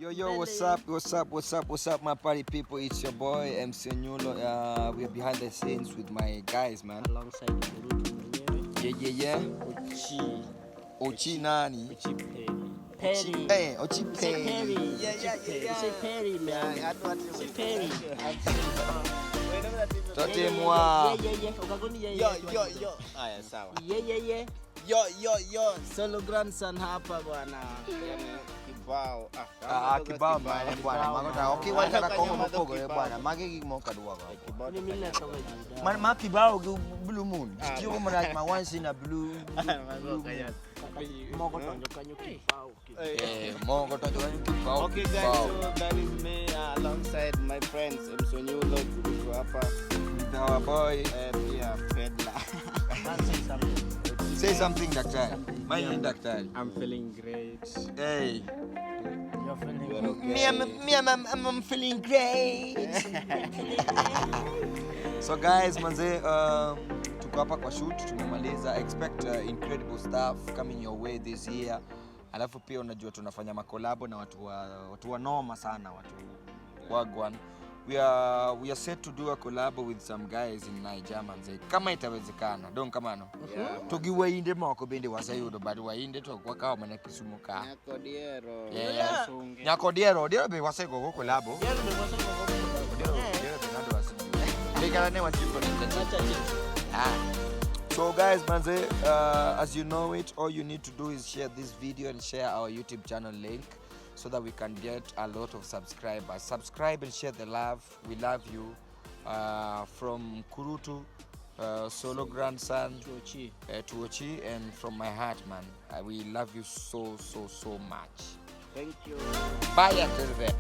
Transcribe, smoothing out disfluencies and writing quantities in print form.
Yo, yo, what's up, what's up, what's up, what's up, my party people? It's your boy MC Nyulo. We are behind the scenes with my guys, man. Alongside Kurutu mwenyewe. Yeah. Ochi. Ochi nani? Ochi Perry. Perry. Hey, Ochi Say Perry. Perry. Yeah. Say Perry, man. Say Perry. Tote mwa. Yeah. Ukagoni yeah, Yo, yeah. yo, yo. Haya, sawa. Yeah. Yo, yo, yo. Solo grandson hapa bwana. Yani kibao. Ah, kibao man, bwana. Magota. Okay, wacha na kongo mopogo bwana. Magi gik moko kadwa ba. Kibao. Mimi natoka Juda. Man, ma kibao gi blue moon. Kio mana ma once in a blue. Moko tonjo kanyo kibao. Eh, moko tonjo kanyo kibao. Okay guys, so that is me alongside my friends MC Nyulo tuko hapa. With our boy. Pia Pedla. Say something. Say something, daktari. My name daktari. I'm feeling great. Hey. You're feeling You are okay. Me, I'm feeling great. So guys, manze, tuko hapa kwa shoot, tumemaliza. Expect incredible stuff coming your way this year. Alafu pia unajua tunafanya makolabo na watu wa noma sana, watu wagwan. We are set to do a collab with some guys in Niger, manze. Kama itawezekana, don kamano. Yeah. To gi wainde moko bende waseyudo, but wainde to ok wakawo mana Kisumu ka. Nyakodiero. Yeah. Nyakodiero, Odiero be wasegogo collabo. Yeah, ndio Odiero, Odiero be ng'ado waseyudo. Be kata ne watieko ni. Ah. So guys, manze, as you know it, all you need to do is share this video and share our YouTube channel link so that we can get a lot of subscribers. Subscribe and share the love. We love you. From Kurutu, Solo Grandson, Tuochi. Tuochi, and from my heart, man. We love you so, so, so much. Thank you. Bye until then.